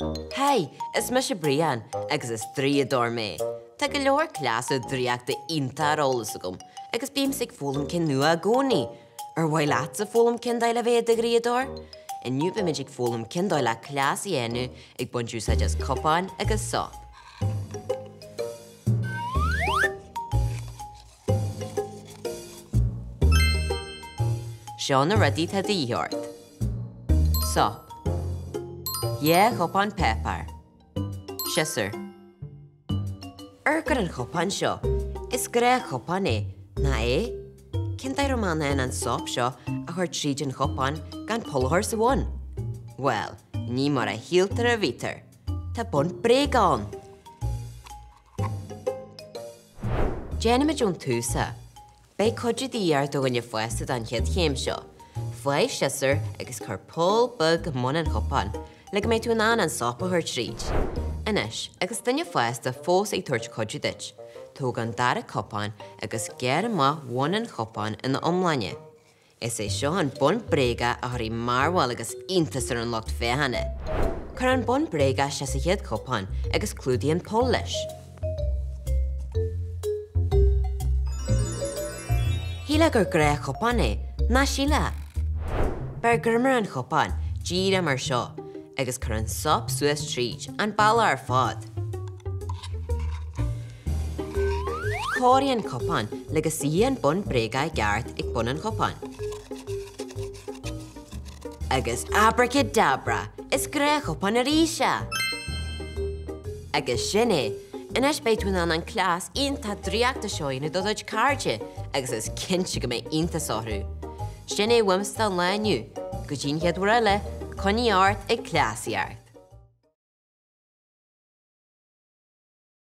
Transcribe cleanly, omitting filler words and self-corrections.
Haigh, is mise Brian agus is draíodóir mé. Tá go leor cleasa draíochta iontach ar eolas agam agus bímse ag foghlaim cinn nua i gcónaí. Ar mhaith leatsa foghlaim cén dóigh le bheith i do dhraíodóir? Inniu beimid ag foghlaim cén dóigh le cleas a dhéanamh ag baint úsáid as cupáin agus sop. Seo na rudaí atá de dhíth ort. Sop. 2 chupán páipéir. Siosúr. Amharc ar an chupán seo. Is gnáthchupán é, nach ea? Cén dóigh a raibh mé in ann an sop seo a chur tríd an chupán gan poll a chur sa bhun? Bhuel, ní mar a shíltear a bhítear. Tá bun bréige ann! Déanfaimid ón tús é. Beidh cuidiú de dhíth ort ó dhuine fásta don chéad chéim seo. Faigh siosúr agus cuir poll beag i mbun an chupáin le go mbeidh tú in ann an sop a chur tríd. Anois, agus duine fásta fós ag tabhairt cuidiú duit, tóg an dara cupán agus gearr amach bun an chupáin ina iomláine. Is é seo an bun bréige a chuirfidh mearbhall agus iontas ar an lucht féachana. Cuir an bun bréige isteach sa chéad chupán agus clúdaigh an poll leis. Shílfeá gur gnáthchupán é, nach sílfeá? Beir greim ar an chupán, díreach mar seo, agus cuir an sop suas tríd, an bealach ar fad. Cóirigh an cupán le go suífidh an bun bréige i gceart ag bun an chupáin. Agus abracadabra! Is gnáthchupán arís é! Agus sin é! Anois beidh tú in ann an cleas iontach draíochta seo a dhéanamh do do chuid cairde agus is cinnte go mbeidh iontas orthu! Sin é uaimse don lá inniu. Go dtí an chéad uair eile, coinnigh ort ag cleasaíocht!